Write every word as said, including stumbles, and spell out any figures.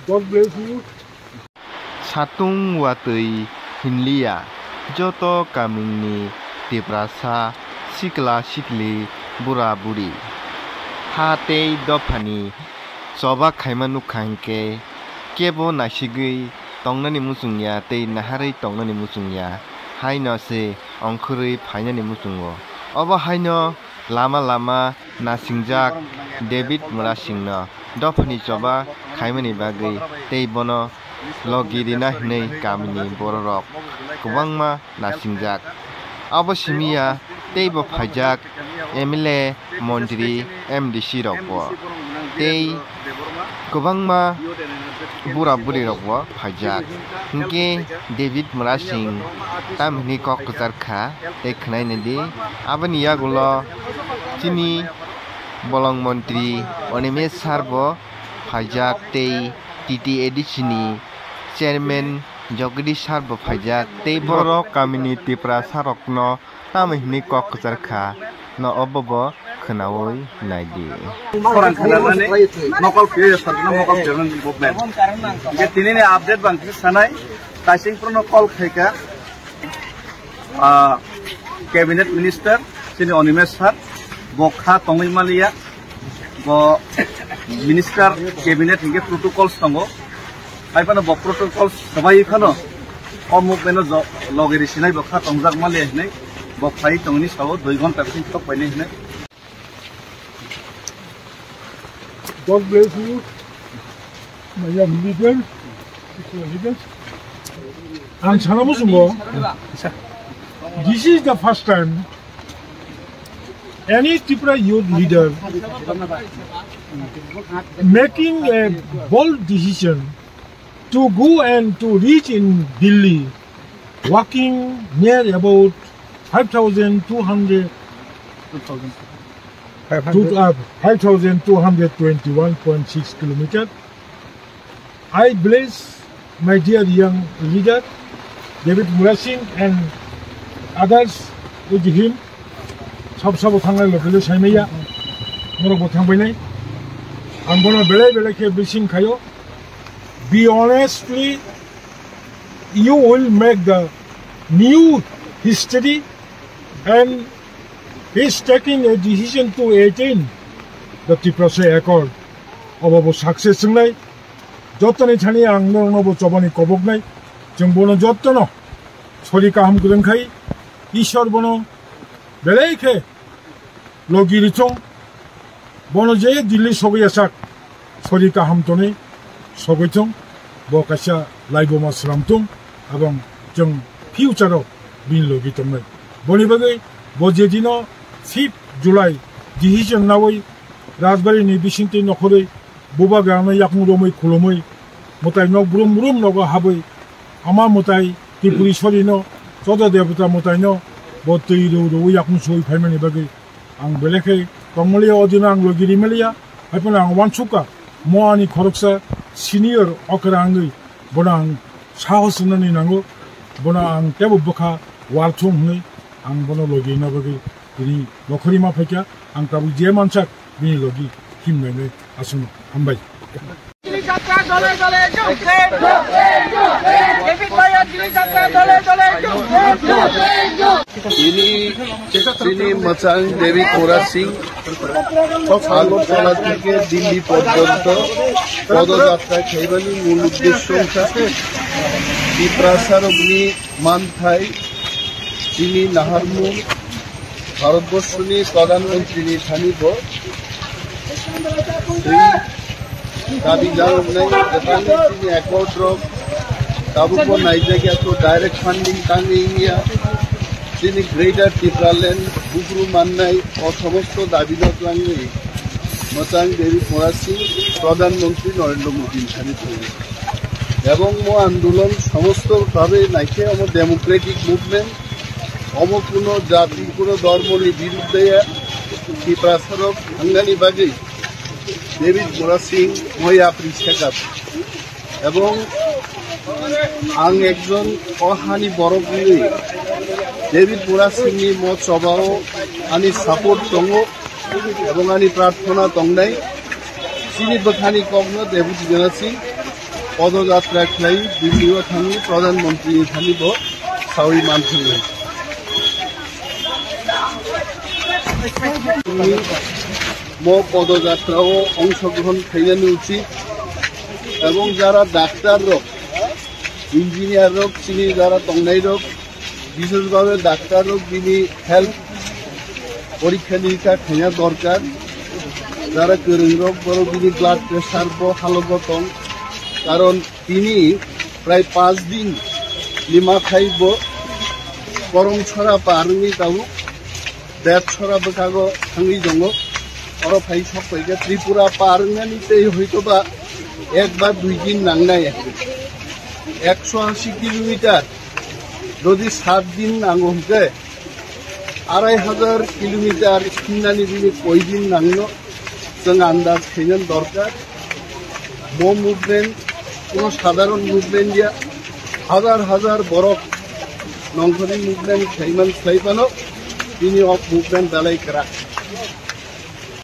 God bless you. Satung watwi hinliya, joto kamini Tiprasa sikla sikli bura buri ha tei dophani choba khaima nukha hinkhe kebo naisigwi tongnani muchungya tei naharwi tongnani muchungya haino se ongkhorwi phainani muchungo. Obo haino lama lama nasingjak David Murasingno dophani choba khaimani bagwi tei bono logi rina hinwi kamini bororok kwbangma nasingjak. Abo simiya teibo phaijak M L A, montri, M D C rokbo tei kwbangma bura buri rokbo phaijak. Hinkhe David Murasing tamhini kok kwchar kha tei khwnai nai di. Aboni yagulo chini bolong montri Onimesh sir bo phaijak tei T T A D C ni chairman Jagadish sir bo phaijak tei borok kamini Tiprasa rokno tamo hinwi kok kwchar kha no obo bo khwnawi nai di. Khorang khwnarmani mokol khe sarkno mokol chairman movement. Hingke tinini update bang khe sanai, kaising prono call khaika, ah, cabinet minister, chini Onimesh sir, bo kha tongwi maliya, bo minister cabinet hingke protocols tongo, hai phano bo protocol swbai phano o movement o jo-, logi risinai bo kha tongjak maliya hinui bo phai tongni sao dui ghonta bising thok painai hinui. God bless you, my young leader, leaders. Ang sana musungo. This is the first time any Tripura youth leader making a bold decision to go and to reach in Delhi, walking near about five thousand two hundred, to, uh, five thousand two hundred twenty-one point six kilometer. I bless my dear young leader, David Murasing and others with him. Sab sabo thangnai lokelo saimaya, norok bo thangbainai. Ang bono belai belai khe blessing khayo. Be honestly, you will make the new history, and he's taking a decision to attain the Tiprasa Accord. Obo bo success wngnai. Jotoni thani ang norokno bo chobani koboknai. Chwng bono jotono sori kaham kwrwng khai, Ishwar bono belai khe logi rithung, bono je Delhi sogwi asak, sori kaham tonwi sogwi thung, bo kaisa laibuma slam thung, abang chwng future o bini logi tongnai. Boni bagwi bo je dino fifth July decision nawi Rajbari ni bisingtwi nokhorwi bubagrano yakung romwi khulumwi mwtai nok brum brum nogo habwi ama mwtai Tripuri sorino Chodo Debota mwtaino bo twi rw rw yakung soi phaimani bagwi ang belai khe tongmaliya, o dino ang logi rimaliya, hai phano ang uansukha mo ani khoroksa senior okra wngwi bono ang sahos rwnani nango, bono ang teibo bwkha uarthung hwnwi ang bono logi rwna bagwi tini nokhorima phaikha, ang tabuk je mansak bini logi himnainai aswkno hambai. Delhi যাত্রা দলে দলে যোগ দেন। ডেভিড ভাইয়ের দিল্লি যাত্রা দলে দলে যোগ দেন। Tini, tini mwchang David Murasing Agartala theke Delhi porjonto podoyatra khaimani mul uddesho wngkha Tiprasarokni manthai chini naharmung Bharatborsoni Pradhan Montrini thani bo twi dabi janoknai, jebani chini accord rok tabukbo naijakya, to direct funding tangwi wngya, chini Greater Tipraland bukru mannai, o somosto dabi no twlangwi mwchang David Murasing Pradhan Montri Narendra Modi thani thangwi. Ebong mo andolon somosto bhabe naikhe omo democratic movement, omo kuno jati, kuno dhormoni birudde ya, Tiprasarok thangnani bagwi David Murasing moi yapri sekap. Ebong ang ekjon o hani borok wngwi David Murasingni mo chobao ani support tongo ebong ani prarthona tongnai. Chini bwkhani kokno David Murasing Podojatra khlai Delhi o thangwi Pradhan Mantri ni thani bo sawi manthognai. Mo podojatra o ongshogrohon khainani uchit, ebong jara daktar rok, engineer rok, chini jara tongnai rok, bishesh bhabe daktar rok bini health porikha nirikha khaina dorkar. Jara kwrwng rok borok bini blood pressure bo halogo tong, karon tini prai panch din ni mathai bo Koromchora par wngwi tabuk Betsora bwkhago thangwi tongo. Oro phai sok paikha Tripura par wngnani tei hoitoba ek ba dui din nangnai. Ekso ashi kilometer jodi sat din nango hwnkhe, arai hajar kilometer hingnani bini koi din nangno chwng andaj khaina dorkar. Bo movement kuno sadharon movement ya, hajar hajar borok nongkhorni movement khaiman khlai phano bini o movement belai kwrak.